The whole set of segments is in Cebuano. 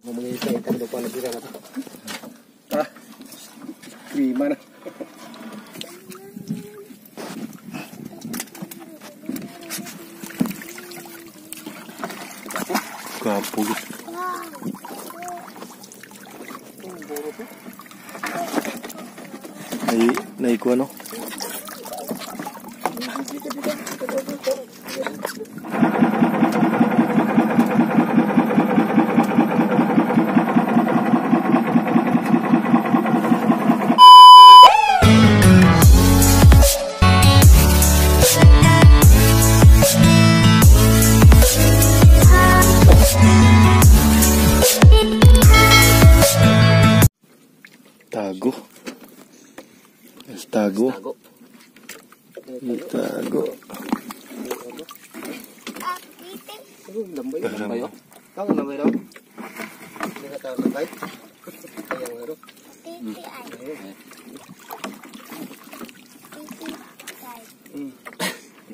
Mga isa ito pa na bira na to. Ah. Krima na. Kapugit. Ay, naikuha no? Tago. Tago. Tago. Lambay. Lambay daw. Lambay.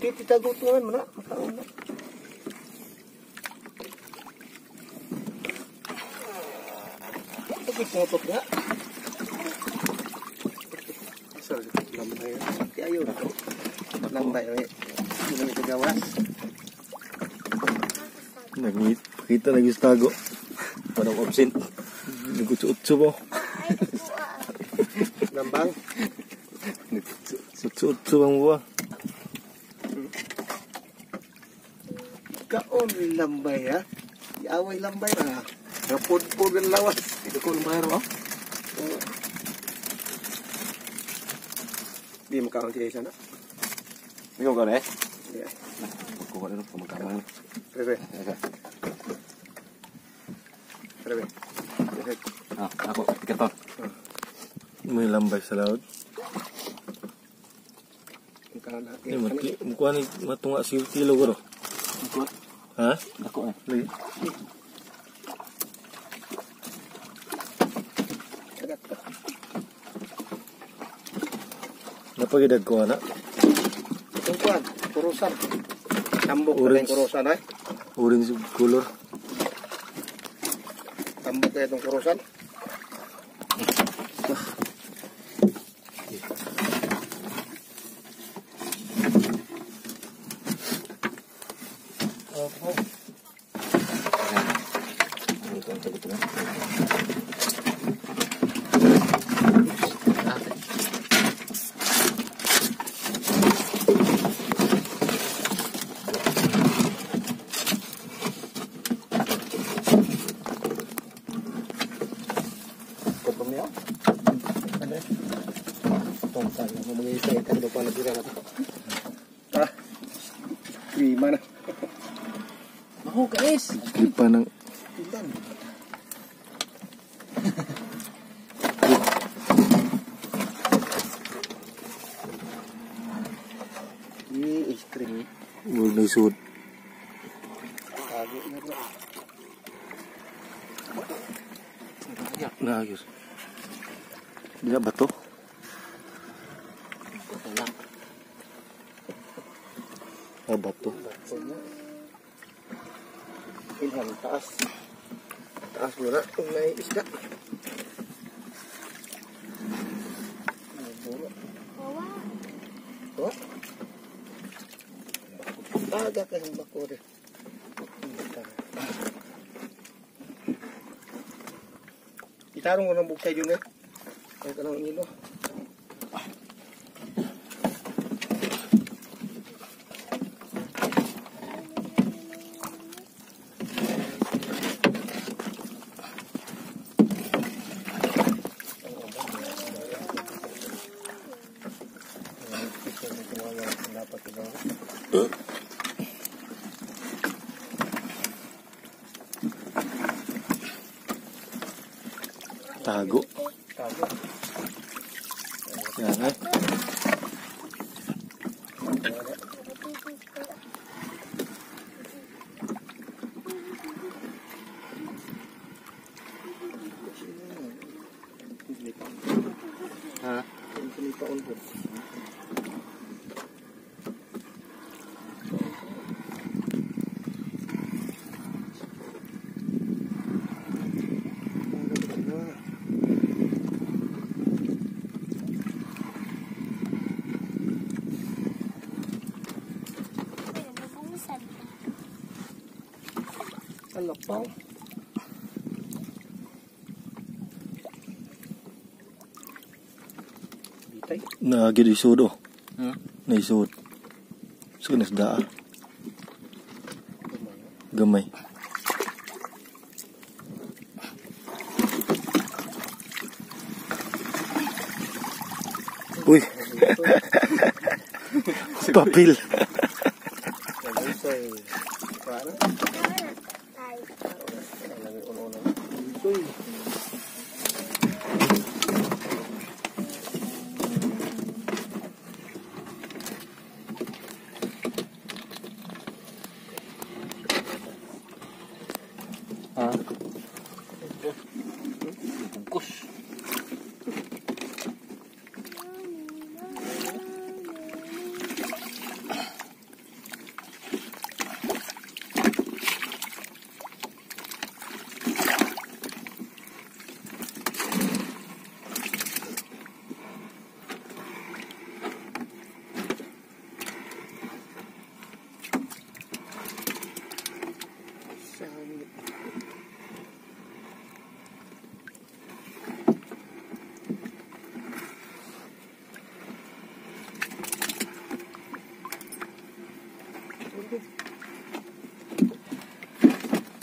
Titi tago tuan mana makaon na. Ito motot nga. Sorry, lambay. Ayaw na ko. Lambay oy. Hindi na gawas. Nagngit, pakita lagi sa tago. Parang absent. Nagutsu-utsu po. Lambang. Nagutsu-utsu bang buwa. Kaon lambay ha. Iaway lambay na. Napod-pod ang lawas. Ito ko lambay ro. Di makaon siya isa na. Ikaw ka na eh? Yeah. Magkuha na rin, magkamang. Rebe. Rebe. Ah, ako, tikarton. May lambay sa laot. Eh, mukha ni matunga si kilo ko. Mukha? Ha? Dako eh. Lagi. Napagidag ko na. Itong kuwan, kurusan. Tambok na yung kurusan ay. Orange color. Tambok na itong kurusan. Ah, krima na. Mahu guys. Gripa ng. Ini istri. Huwag na isuot. Naayos. Di na bato? Ah, bato. Ilham, taas. Taas muna kung may isda. Oh. Aga ka ng bakore. Itarong ko ng buksay yun eh. Ay ka ng nilo. Tago. Tago. Yan eh. Ha? Gapong. Bitay. Naagid isod oh. Hmm? Naisod. So nasda. Gamay. Uy. Papel. Bugkos.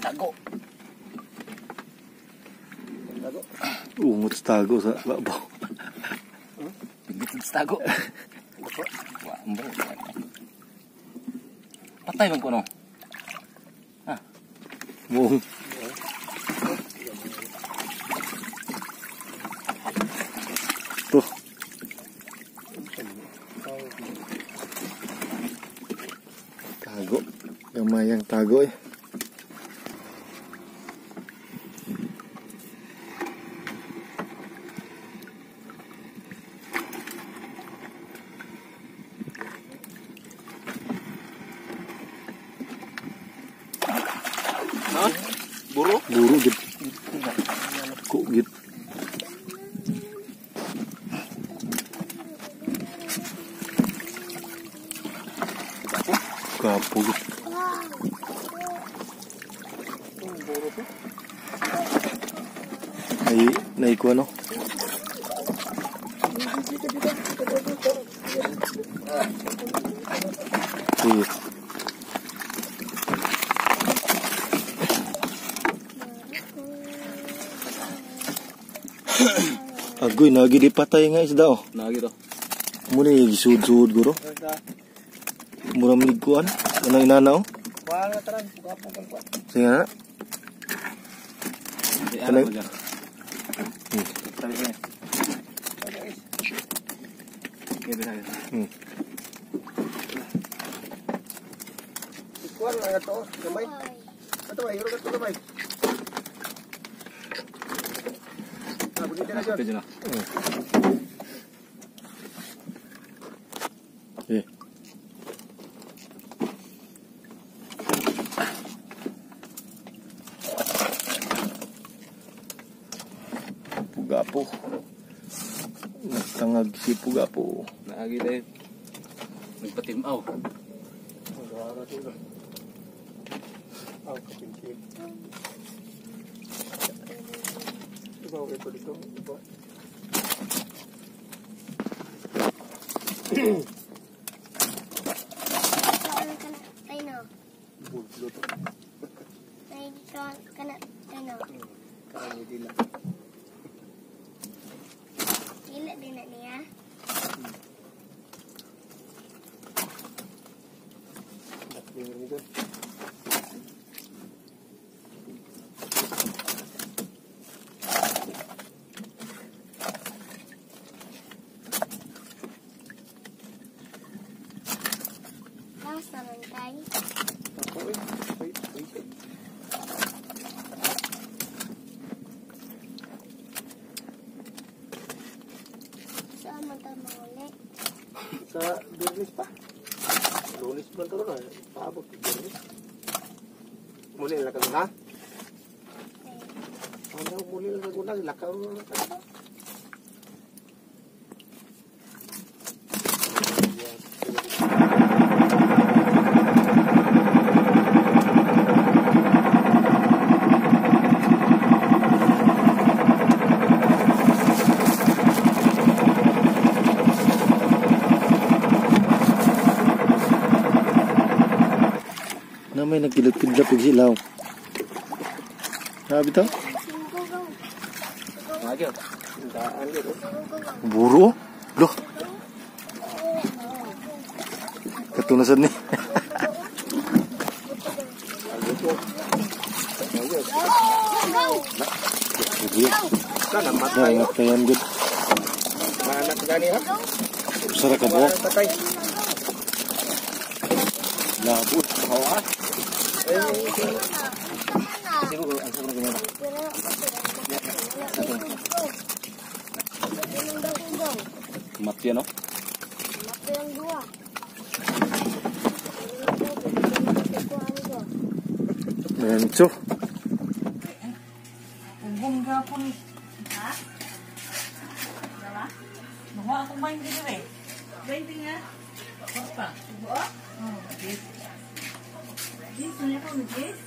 Tago. Tago. Ungot sa tago sa babaw. Pigit sa tago. Patay man ko no. Ah. Buong. Tuh. Tago. Gamay ang tago eh. Ha? Buro? Buro gid. Ko gid. Kapo gid. Ay, naikuha no? Sige. Agoy, nagi di patay nga isda oh. Nagi to. Muna yung gisud-sud guro. Mura maligkuan. Anang inana oh. Wala taran, gapong kan kuan. Sige na. Ano? Hmm. Tabi ko. Ikuan lang ato, gamay. Ato ay, iro ato gamay. Ah, bugite na jud. Eh. Pugapo. Nagtangag si Pugapo. Naagi tayo. Nagpatimaw. Aw, kapintil. Iba ito dito. Iba. Bulot. Karang dila. Dila din na niya. Tapos naman tayo. Ako eh. Wait, wait. Saan man tayo manguli? Sa Biyernes pa. Lunes man to na. Paabot. Biyernes. Muli lang ka ha? Ano, muli lang ka na. Lakaw na ka. May nagkidlap-kidlap og silaw. Sabi to? Singko gaw. Mga gyud. Daan yun. Oh. Buro. Loh. Katunasan ni. Go! Sana matay. Matayan gud. Maanak gani ha. Sara ka buok. Patay. Labo. Hawa. Tama na. Siguro ang siguro ganyan. Mati ano? Mencho. Ugong gapon. Ha? Dala? Nakuha akong 20 dire. 20 nga? Pa. Oh, 10. 10 na ako, 10.